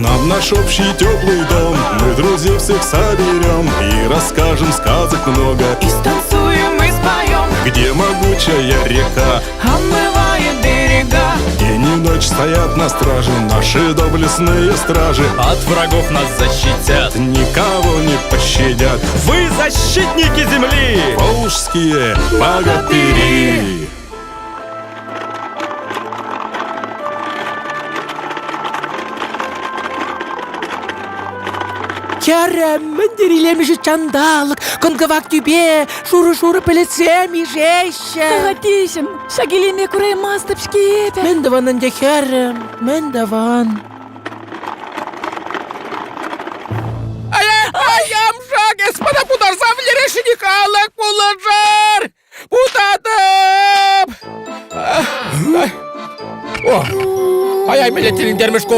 нам в наш общий теплый дом. Мы друзей всех соберем и расскажем сказок много. И станцуем, и споем, Где могучая река, омывает берега. День и ночь стоят на страже наши доблестные стражи. От врагов нас защитят, Никого не пощадят. Вы защитники земли! Волжские богатыри! Хӗрӗм, мӗн тери илемлӗ ҫанталӑк, кӑн-кӑвак тӳпе, шурӑ-шурӑ пӗлӗтсем ишеҫҫӗ. Тӑхатиҫӗм, ҫак илеме кураймастӑп-ҫке эпӗ. Мӗн тӑван ӗнтӗ, хӗрӗм, мӗн тӑван? Ай-ай, эс мана путарса вӗлерешӗн халӑх пулӑшӑр! Путатӑп! О, ай-ай, мӗнле тӗлӗнтермӗш ку?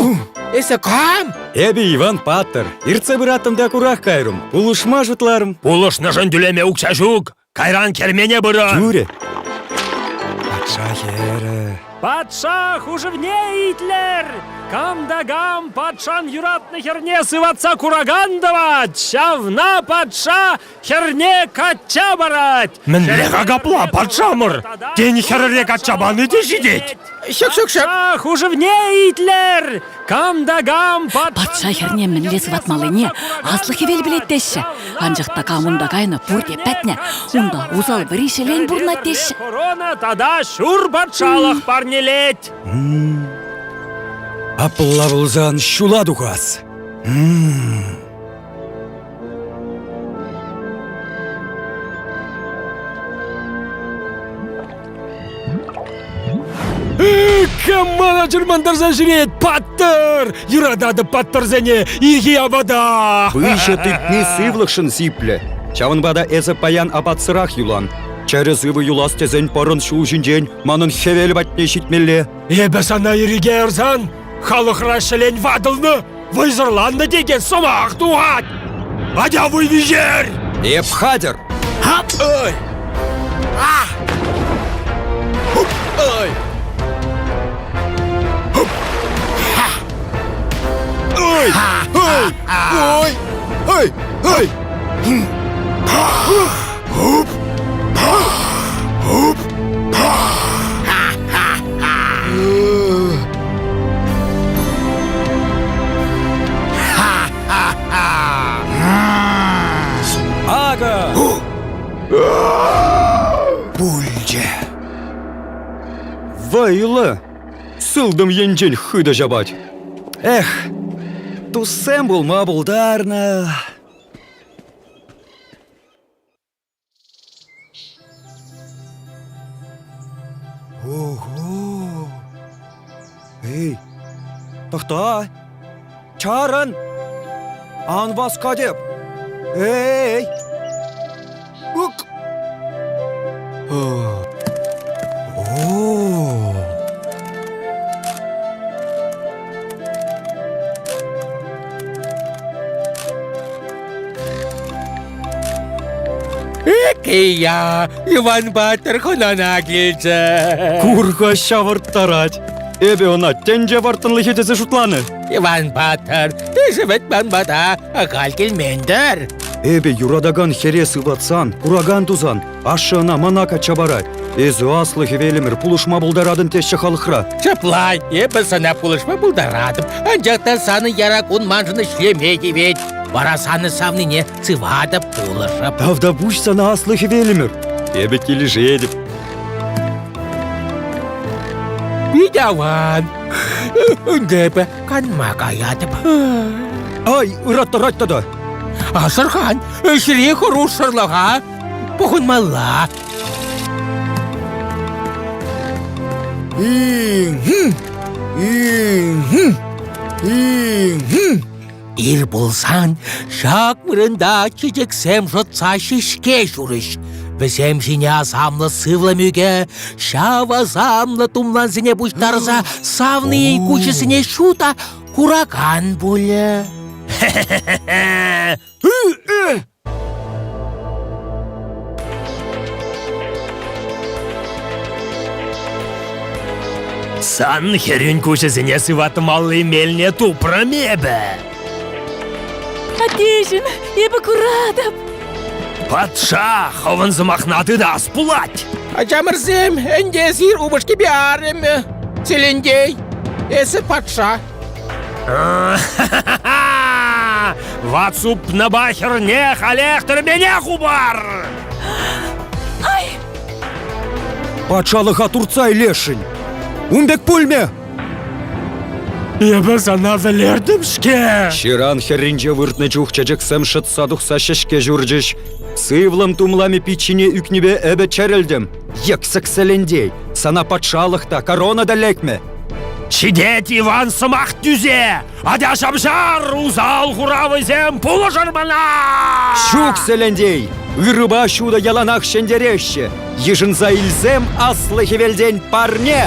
Эсӗ кам? Эпӗ Иван Паттӑр. Иртсе пыраттӑм та курах кайрӑм. Пулӑшма шутларӑм. Пулӑшнӑшӑн тӳлеме укҫа ҫук. Кайран кермене пырӑн. Тӳрӗ. Патша хӗрӗ. Патша хушӑвне итлӗр! Кам та кам патшан юратнӑ хӗрне сыватса куракан тӑвать, ҫавна патша хӗрне качча парать! Мӗнле-ха капла, патшамӑр? Тен, хӗрӗре качча пани те ҫитет? Ҫук, ҫук, ҫук. Патша хушӑвне итлӗр! Кам та кам Патша хӗрне мӗнле сыватмаллине аслӑ хӗвел пӗлет теҫҫӗ. Анчах та кам унта кайнӑ, пурте пӗтнӗ. Унта усал вӗри ҫӗлен пурӑнать теҫҫӗ. Корона тата ҫур патшалӑх парнелет. Апла пулсан ҫула тухас. Кам мана чӑрмантарса ҫӳрет, паттӑр! Юрататӑп паттӑрсене, ирхи апата! Выҫӑ тытни сывлӑхшӑн сиплӗ. Ҫавӑнпа та эсӗ паян апатсӑрах юлан. Чӗрӗ-сывӑ юлас тесен пӑрӑн ҫул ҫинчен манӑн хӗвел патне ҫитмелле. Эпӗ сана ирӗке ярсан халӑхра ҫӗлен ватӑлнӑ, вӑйсӑрланнӑ текен сӑмах тухать. Атя вӑй виҫер! Эп хатӗр! Хап! Ой! А! Хуп! Ой! Хуп! Ха! Ой! Ой! Ой! Ой! Ой! Хуп! Хуп! Акӑ! Пулчӗ. Вӑйлӑ! Сылтӑм енчен хытӑ ҫапать. Эх, туссем пулма пултарнӑ. Ого! Эй, тӑхта! Чарӑн! Ан васка теп! Эй! Ук! О! Экея, Иван Батыр хӑнана килчӗ. Курка ҫавӑрттарать. Эпӗ ӑна тӗнче вӑрттӑнлӑхӗ тесе шутланӑ. Иван Батыр, эсӗ вӗт ман пата ахаль килмен-тӗр. Эпӗ юратакан хӗре сывлатсан, куракан тусан, ашшӗ ӑна мана качча парать. Эсӗ аслӑ хӗвелӗмӗр пулӑшма пултаратӑн теҫҫӗ халӑхра. Ҫапла, эпӗ сана пулӑшма пултаратӑп, анчах та санӑн яра кун маншӑн ӗҫлеме тивет. Вара санӑн савнине сыватӑп, пулӑшӑп. Тавтапуҫ сана, аслӑ хӗвелӗмӗр. Эпӗ килӗшетӗп. Пит аван. Ӗнтӗ эпӗ канма каятӑп. Ай, ыраттарать тата. Асӑрхан, ӗҫри хӑрушсӑрлӑха пӑхӑнмалла. Ир пулсан ҫак вырӑнта чечексем шӑтса ҫеҫке ҫурӗҫ. Вӗсем ҫине асамлӑ сывлӑм ӳкӗ, ҫав асамлӑ тумлансене пуҫтарса савнийӗн куҫӗсене ҫутӑ куракан пулӗ. Сан хӗрӳн куҫӗсене сыватмалли мелне тупрӑм эпӗ. Аттеҫӗм, эпӗ куратӑп. Патша хӑвӑн сӑмахна тытас пулать. Ачамӑрсем, ӗнтӗ эсир упӑшкипе арӑмӗ. Селентей, эсӗ патша. Ватсупнӑпа хӗрне халех тӗрмене хупар! Ай! Патшалӑха туртса илесшӗн. Ун пек пулмӗ! Эпӗ сана вӗлертӗм-ҫке! Ҫыран хӗрринче выртнӑ чух чечексем шӑтса тухса ҫеҫке ҫурчӗҫ. Сывлӑм тумламӗ пит ҫине ӳкнипе эпӗ чӗрӗлтӗм. Йӗксӗк Селентей, сана патшалӑх та, корона та лекмӗ. Ҫитет, Иван, сӑмах тӳсе! Атя ҫапҫар, усал хуравӗсем пулӑшӑр мана! Ҫук, Селентей, ырӑпа ҫутӑ яланах ҫӗнтереҫҫӗ. Йышӑнса илсем аслӑ хӗвелтен парне!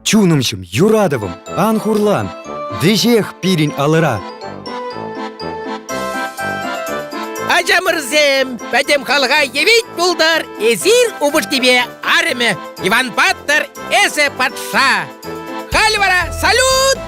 Чунӑмҫӑм, юратӑвӑм, ан хурлан, веҫех пирӗн алӑра. Ачамӑрсем, пӗтӗм халӑха евит пултӑр, эсир упӑшкипе арӑмӗ, Иван Паттӑр, эсӗ патша. Халь вара салют!